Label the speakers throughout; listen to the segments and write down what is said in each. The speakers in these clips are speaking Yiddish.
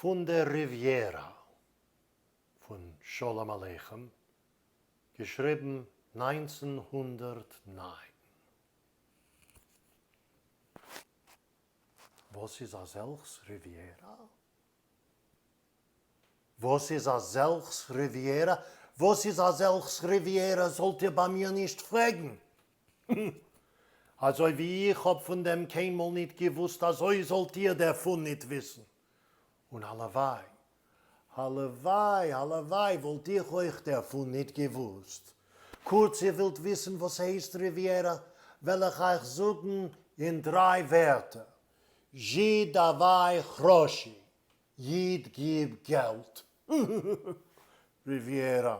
Speaker 1: פֿון דער ריוויערא פֿון שלום עליכם, געשריבן 1909. וואָס איז אַזעלכס ריוויערא? וואָס איז אַזעלכס ריוויערא? וואָס איז אַזעלכס ריוויערא זאָלט איר בײַ מיר נישט פֿרעגן. אַזוי ווי איך האָב פֿון דעם קיינמאָל ניט געוווּסט, אַזוי זאָלט איר דערפֿון ניט וויסן. און הלוואַי, הלוואַי, הלוואַי וואָלט איך אויך דערפֿון ניט געוווּסט. קורץ, איר ווילט וויסן וואָס הייסט ריוויערא, וועל איך אײַך זאָגן אין דרײַ ווערטער, זשי דאַוואַי כראָשי, ייִד גיב געלט. ריוויערא,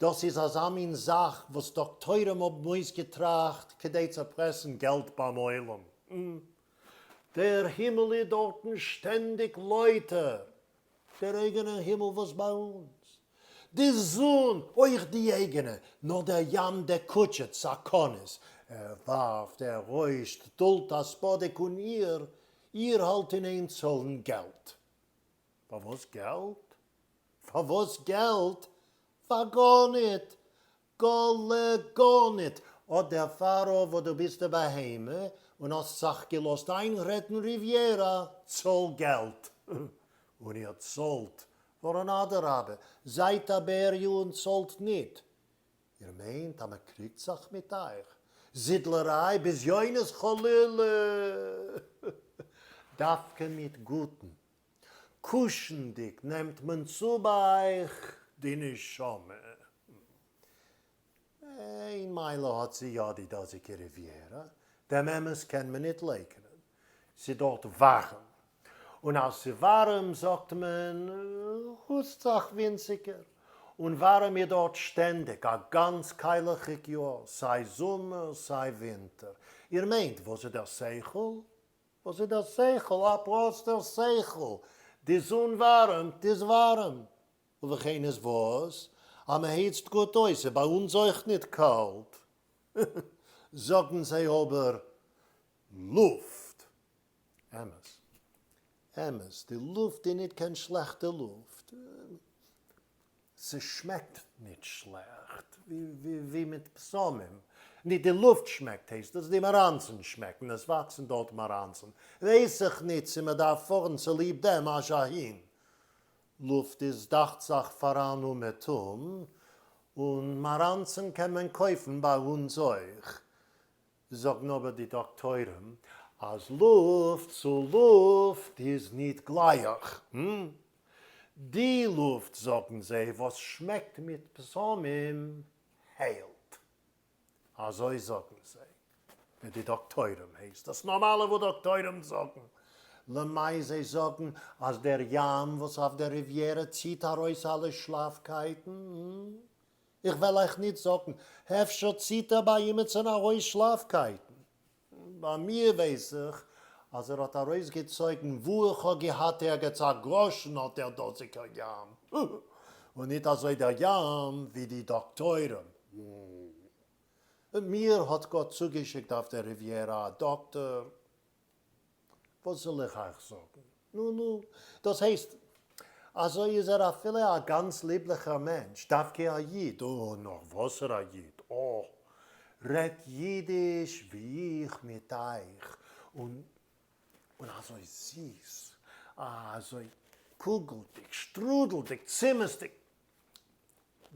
Speaker 1: דאָס איז אַזאַ מין זאַך, וואָס דאָקטוירים האָבן אויסגעטראַכט, כּדי צו פּרעסן געלט בײַם עולם. דער הימל איז דאָרטן שטענדיק לויטער, דער אייגענער הימל וואָס בײַ אונדז. די זון, אויך די אייגענע, נאָר דער ים דעקוטשעט, סכנות. ער וואַרפֿט, ער רוישט, דולט אַ ספּאָדיק און איר, איר האלט אין איין צאלן געלט. פארוואס געלט? פארוואס געלט? פאר גארניט! גאלע גארניט! אט דערפאר אויף וואס דו ביסט א בהמה און האסט זיך געלאזט איינרעדן ריוויערא, צאל געלט! און איר צאלט, ווארום אדרבה, זייט א בעריו און צאלט ניט! איר מיינט אז מען קריגט זיך מיט אייך? זידלעריי? בזיונות חלילה! דווקא מיט גוטן. קושנדיג נעמט מען צו ביי אייך די נשמה. איין מעלה האט זי יא די דאזיגע ריוויערא, דעם אמת קען מען ניט לייקענען, ס'דארט ווארעם, און אז ס'ווארעם זאגט מען הוסט זיך ווינציגער, און ווארעם איז דארט שטענדיג א גאנץ קיילעכיג יאר, סיי זומער סיי ווינטער. איר מיינט וואס איז דער שכל? וואס איז דער שכל? א פראסטער שכל! די זון ווארעמט איז ווארעם, ובכן איז וואס? אז מ'הייצט גוט אויס איז ביי אונז אויך ניט קאלט. זאגן זיי אבער לופט. אמת. אמת, די לופט איז ניט קיין שלעכטע לופט. ס'שמעקט ניט שלעכט, ווי מיט בשמים. ניט די לופט שמעקט, הייסט עס, די מאַראַנצן שמעקן, עס וואַקסן דאָרט מאַראַנצן. ווייס איך ניט, צי מע דאַרף פֿאָרן צוליב דעם אַזש אַהין. לופט איז, דאַכט זיך, פֿאַראַן אומעטום, און מאַראַנצן קען מען קויפֿן בײַ אונדז אויך. זאגן אבער די דאקטוירים אז לופט צו לופט איז ניט גלייך. די לופט, זאגן זיי, וואס שמעקט מיט בשמים, היילט. אזוי זאגן זיי. די דאקטוירים הייסט עס. נארמאלע וואס דאקטוירים זאגן. למאי זיי זאגן אז דער ים וואס אויף דער ריוויערע ציט ארויס אלע שלאפקייטן. איך וועל אייך ניט זאָגן, אפשר ציט ער ביי אימעצן אַרויס שלאַפקייטן. ביי מיר ווייס איך, אַז ער האָט אַרויסגעצויגן, וואו איך האָב געהאַט ערגעץ אַ גראָשן אָט דער דאָזיקער ים. און ניט אַזוי דער ים, ווי די דאָקטוירים. מיר האָט גאָט צוגעשיקט אויף דער ריוויערא אַ דאָקטער. וואס זאל איך אייך זאגן? נו נו, דאס הייסט, אזוי איז ער אפילו א גאנץ ליבליכער מענטש, דווקא א איד, און נאך וואסער א איד, אה, רעדט אידיש ווי איך מיט אייך, און און אזוי זיס, אזוי קוגלדיג, שטרודלדיג, צימעסדיג,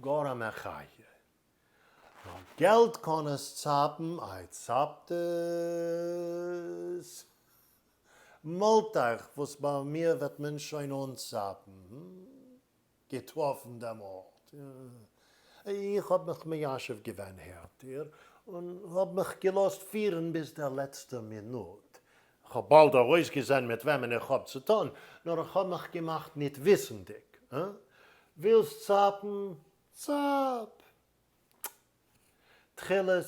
Speaker 1: גאר א מחיה. נאר געלט קאן עס צאפן, איי צאפט עס. מאלט אייך וואס ביי מיר וועט מען שוין אנצאפן. געטראפן דעם ארט. איך האב מיך מיישב געווען הערט איר, און האב מיך געלאזט פירן ביז דער לעצטער מינוט. כ'האב באלד ארויסגעזען מיט וועמען איך האב צו טון, נאר איך האב מיך געמאכט ניט וויסנדיג. ווילסט צאפן? צאפ! תחילת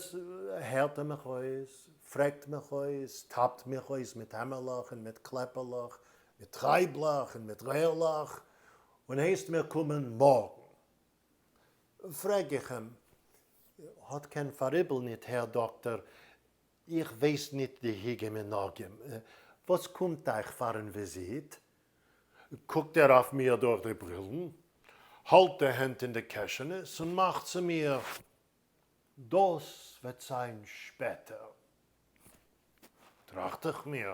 Speaker 1: הערט ער מיך אויס, פרעגט מיך אויס, טאפט מיך אויס מיט העמערלעך און מיט קלעפעלעך, מיט טרייבלעך און מיט רערלעך, און הייסט מיר קומען מארגן. פרעג איך אים, האט קיין פאראיבל ניט, הער דאקטער, איך ווייס ניט די היגע מנהגים, וואס קומט אייך פארן וויזיט? קוקט ער אויף מיר דורך די ברילן, האלט די הענט אין די קעשענעס און מאכט צו מיר, דאס וועט זיין שפעטער. טראכט איך מיר,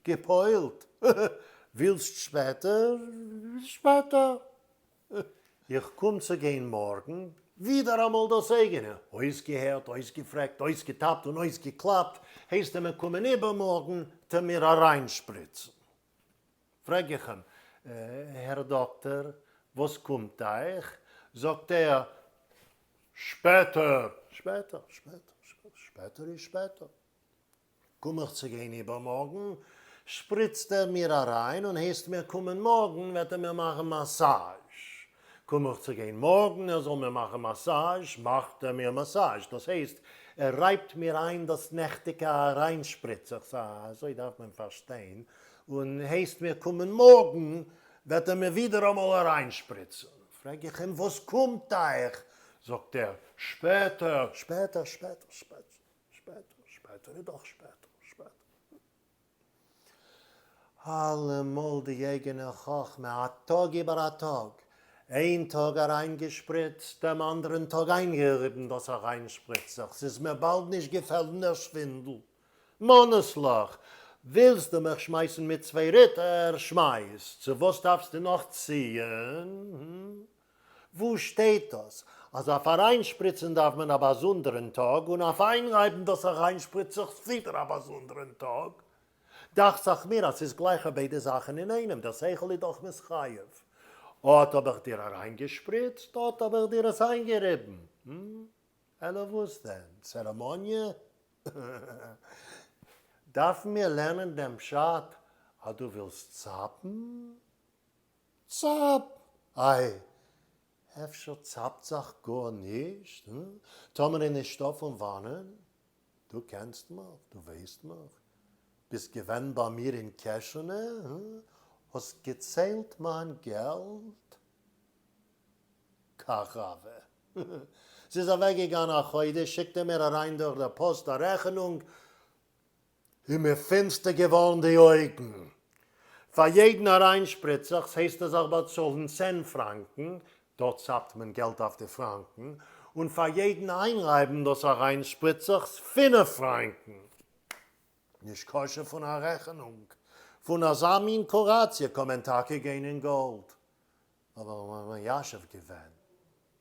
Speaker 1: געפועלט! ווילסט שפעטער? שפעטער! איך קום צו גיין מארגן, ווידעראמאל דאס אייגענע, אויסגעהערט, אויסגעפרעגט, אויסגעטאפט און אויסגעקלאפט, הייסט ער מיר קומען איבערמארגן, וועט ער מיר אריינשפריצן. פרעג איך אים, הער דאקטער, וואס קומט אייך? זאגט ער, שפעטער! שפעטער, שפעטער, שפעטער איז שפעטער. קום איך צו גיין איבערמארגן, שפריצט ער מיר אריין און הייסט מיר קומען מארגן וועט ער מיר מאכן מאסאזש. קום איך צו גיין מארגן ער זאל מיר מאכן מאסאזש, מאכט ער מיר מאסאזש, דאס הייסט ער רייבט מיר איין דאס נעכטיגע אריינשפריצעכץ, אזוי דארף מען פארשטיין, און הייסט מיר קומען מארגן וועט ער מיר ווידעראמאל אריינשפריצן. פרעג איך אים וואס קומט אייך? זאגט ער שפעטער, שפעטער, שפעטער, שפעטער. שפעטער, שפעטער איז דאך שפעטער, שפעטער. אלעמאל די אייגענע חכמה, א טאג איבער א טאג. איין טאג אריינגעשפריצט, דעם אנדערן טאג איינגעריבן דאס אריינשפריצעכץ, ס'איז מיר באלד נישט געפעלן דער שווינדל. מאנעסלעך, ווילסטו מיך שמייסן מיט צוויי ריטער, שמייס, צו וואס דארפסטו נאך ציען? וואו שטייט דאס אז אויף אריינשפריצן דארף מען א באזונדערן טאג און אויף איינרייבן דאס אריינשפריצעכץ ווידער א באזונדערן טאג? דאכצעך מיר אז ס'איז גלייכער ביידע זאכן אינאיינעם, דער שכל איז דאך מתחייב. אט האב איך דיר אריינגעשפריצט, אט האב איך דיר עס איינגעריבן. אלא וואס דען? צערעמאניע? דארפן מיר לערנען דעם פשט אז דו ווילסט צאפן? צאפ! איי, אפשר צאפט זיך גארנישט, הא? טאמער איז נישטא פון וואנען? דו קענסט מיך, דו ווייסט מיך, ביסט געווען ביי מיר אין קעשענע, הא? האסט געציילט מיין געלט? כך הוה. ס'איז אוועקגעגאנען א חודש, שיקט ער מיר אריין דורך דער פאסט א רעכענונג, איז מיר פינסטער געווארן די אויגן. פאר יעדן אריינשפריצעכץ הייסט ער זיך באצאלן צען פראנקן, דארט צאפט מען געלט אויף די פראנקן, און פאר יעדן איינרייבן דאס אריינשפריצעכץ פינף פראנקן. נישקשה פון א רעכענונג. פון אזא מין קוראציע קען מען טאקע גיין אין גאלד. אבער מיישב געווען.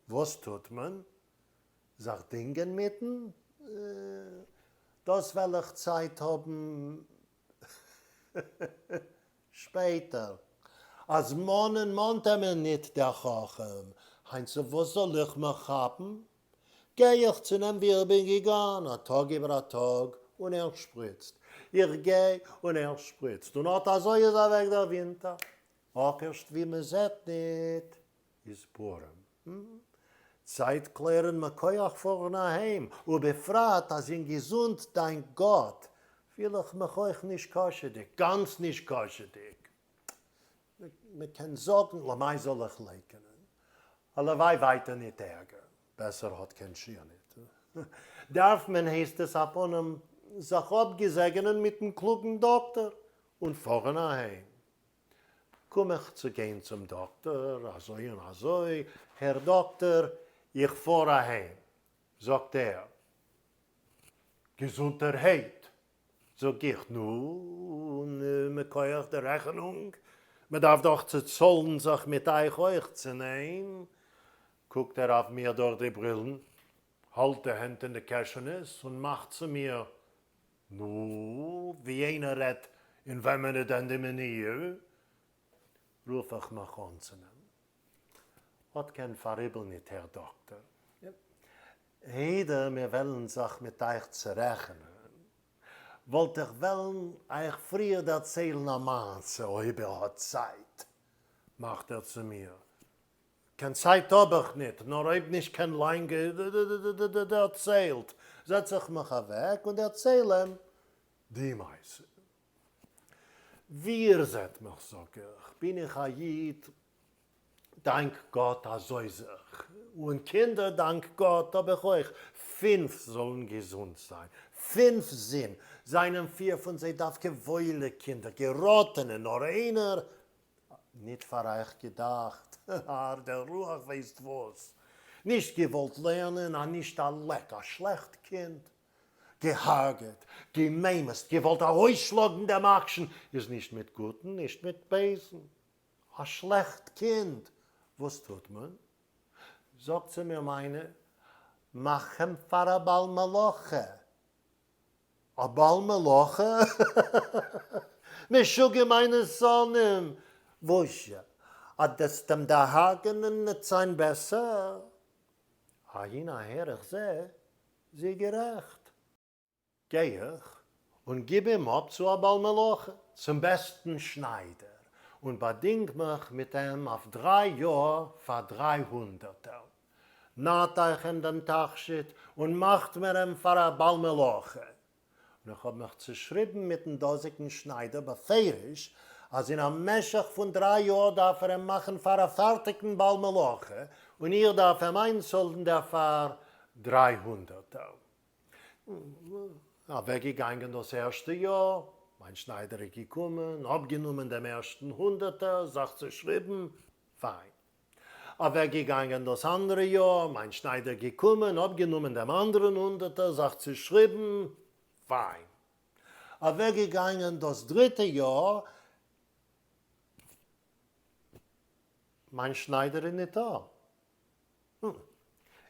Speaker 1: וואס טוט מען? זיך דינגען מיטן? דאס וועל איך צייט האבן שפעטער. אז מאנען מאנט ער מיר ניט דער חכם, היינט צו וואס זאל איך מיך כאפן? גיי איך צו נעם ווי איך בין געגאן, א טאג איבער א טאג, און ער שפריצט. איך גיי און ער שפריצט. און אט אזוי איז אוועק דער ווינטער. אקערשט ווי מען זעט ניט איז פורים. צייט קלערן מכח פארן אהיים, ובפרט אז אין געזונט דאנק גאט פיל איך מיך אויך נישקשה'דיג, גאנץ נישקשה'דיג. מען קען זאגן, למאי זאל איך לייקענען? הלוואי ווייטער ניט ערגער, בעסער האט קיין שיעור ניט. דארף מען, הייסט עס, אפנים זיך אפגעזעגענען מיטן קלוגן דאקטער און פארן אהיים. קום איך צו גיין צום דאקטער, אזוי און אזוי, הער דאקטער, איך פאר אהיים. זאגט ער, געזונטערהייט. זאג איך, נו, און מכח די רעכענונג, מען דארף דאך צו צאלן זיך מיט אייך אויך, צו ניין? קוקט ער אויף מיר דורך די ברילן, האלט די הענט אין די קעשענעס און מאכט צו מיר, נו, ווי איינער רעדט, אין וועמען איז דען די מניעה? רוף איך מיך אן צו אים. האט קיין פאראיבל ניט, הער דאקטער. איידער מיר וועלן זיך מיט אייך צערעכענען, וואלט איך וועלן אייך פריער דערציילן א מעשה, אויב איר האט צייט. מאכט ער צו מיר, קיין צייט האב איך ניט, נאר אויב נישט קיין לאנגע דערציילט, זעץ איך מיך אוועק און דערצייל אים די מעשה. ווי איר זעט מיך, זאג איך, בין איך א איד, דאנק גאט אזוי זיך, און קינדער, דאנק גאט, האב איך אויך, פינף זאלן געזונט זיין, פינף זין, זיינען פיר פון זיי דווקא וואוילע קינדער, געראטענע, נאר איינער. ניט פֿאַר אײַך געדאַכט, האַר, דער רוח װײסט װאָס. נישט געװאָלט לערנען, אַ נישט אַ לעק, אַ שלעכט קינד. געהרגעט, געממתט, געװאָלט אַרױסשלאָגן דעם אַקשן, איז נישט מיט גוטן, נישט מיט בײזן. אַ שלעכט קינד! װאָס טוט מען? זאָגט צו מיר מײַנע, מאַך אים פֿאַר אַ בעל-מלאָכה. א בעל מלאכה? משוגע מיינע שונאים! וואזשע, אז דו'סט אים דערהרגענען וועט זיין בעסער? אהין אהער איך זע, זי איז גערעכט. גיי איך און גיב אים אפ צו א בעל מלאכה, צום בעסטן שניידער, און באדינג מיך מיט אים אויף דריי יאר פאר דריי הונדערטער. נאַט אײַך אים דעם תּכשיט און מאַכט מיר אים פֿאַר אַ בעל-מלאָכה. און איך האָב מיך צעשריבן מיטן דאָזיקן שנײַדער בפֿירוש, אַז אין אַ משך פֿון דרײַ יאָר דאַרף ער אים מאַכן פֿאַר אַ פֿאַרטיקן בעל-מלאָכה, און איך דאַרף אים אײַנצאָלן דערפֿאַר דרײַ הונדערטער. אַװעקגעגאַנגען דאָס ערשטע יאָר, מײַן שנײַדער איז געקומען, אָפּגענומען דעם ערשטן הונדערטער, זיך צעשריבן, פֿײַן. אַװעקגעגאַנגען דאָס אַנדערע יאָר, מײַן שנײַדער געקומען, אָפּגענומען דעם אַנדערן הונדערטער, זיך צעשריבן, פֿײַן. אַװעקגעגאַנגען דאָס דריטע יאָר, מײַן שנײַדער איז ניטאָ.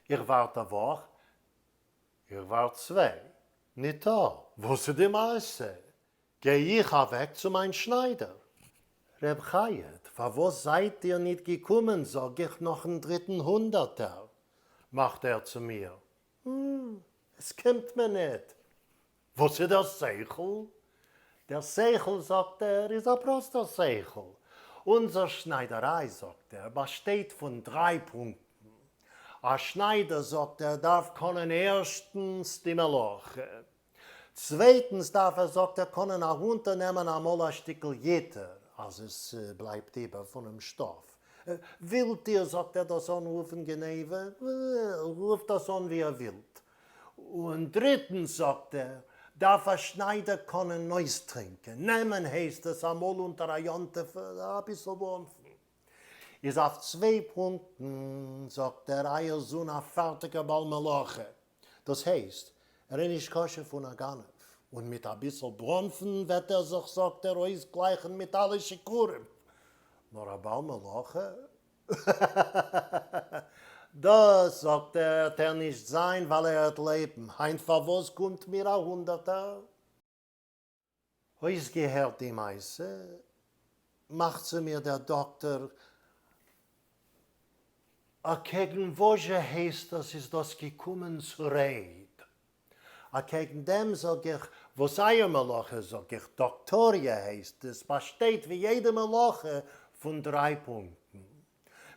Speaker 1: איך װאַרט אַ װאָך, איך װאַרט צװײ, ניטאָ. װאָס איז די מעשׂה? גיי איך אַוועק צו מיין שניידער. ר' חייט, פאַרוואָס זייט איר ניט געקומען, זאָג איך, נאָכן דריטן הונדערטער? מאַכט ער צו מיר, עס קומט מיר ניט. וואָס איז דער שכל? דער שכל, זאָגט ער, איז אַ פּראָסטער שכל. אונדזער שניידעריי, זאָגט ער, באַשטייט פון דריי פּונקטן. אַ שניידער, זאָגט ער, דאַרף קאָנען ערשטנס די מלאכה. צווייטנס דארף ער זאגט ער קאנען ארונטערנעמען אמאל א שטיקל יתר אז עס בלייבט איבער פונעם שטאף. ווילט איר זאגט ער דאס אנרופן גניבה? רופט דאס אן ווי איר ווילט. און דריטנס זאגט ער דארף א שניידער קאנען אויסטרינקען, נעמען הייסט עס אמאל אונטער א יום טוב אביסל בראנפן. איז אויף צוויי פונקטן זאגט ער אייער זון א פארטיגער בעל מלאכה. דאס הייסט, ער איז נישט כשר פון א גנב, און מיט אביסל בראנפן וועט ער זיך זאגט ער אויסגלייכן מיט אלע שיכורים, נאר א בעל מלאכה? דאס זאגט ער העט ער נישט זיין ווייל ער העט לעבן, היינט פארוואס קומט מיר א הונדערטער? אויסגעהערט די מעשה, מאכט צו מיר דער דאקטער, אקעגן וואזשע הייסט דאס איז דאס געקומען צו רייד? אקעגן דעם זאג איך, וואס אייער מלאכה זאג איך, דאקטאריע הייסט עס, באשטייט ווי יעדע מלאכה פון דריי פונקטן.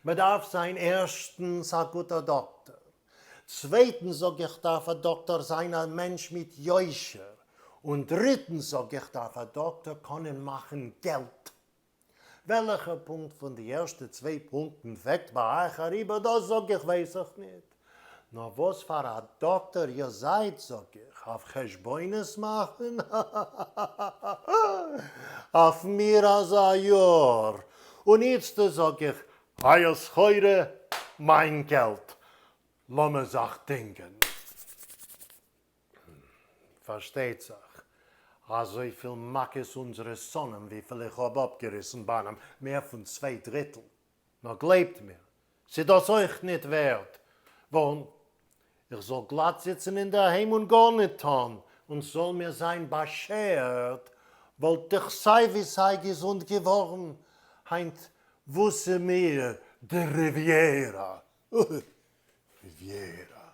Speaker 1: מען דארף זיין ערשטנס א גוטער דאקטער, צווייטנס זאג איך דארף א דאקטאר זיין א מענטש מיט יושר, און דריטנס זאג איך דארף א דאקטאר קאנען מאכן געלט. וועלעכער פונקט פון די ערשטע צוויי פונקטן וועגט ביי אייך אריבער דאס זאג איך ווייס איך ניט. נאר וואס פאר א דאקטאר איר זייט זאג איך, אויף חשבונות מאכן? האהאהאהא! אויף מיר אזא יאר! און איצטער זאג איך, אייער סחורה, מיין געלט! לאמיר זיך דינגען. פארשטייט זיך, אזויפיל מכות אונזערע שונאים וויפיל איך האב אפגעריסן ביינעם, מער פון צוויי דריטל. נאר גלייבט מיר, ס'איז דאס אויך ניט ווערט, ווארום איך זאל גלאט זיצן אין דער היים און גארניט טאן, און ס'זאל מיר זיין באשערט, וואלט איך סיי ווי סיי געזונט געווארן, היינט וואס איז מיר די ריוויערא? ריוויערא.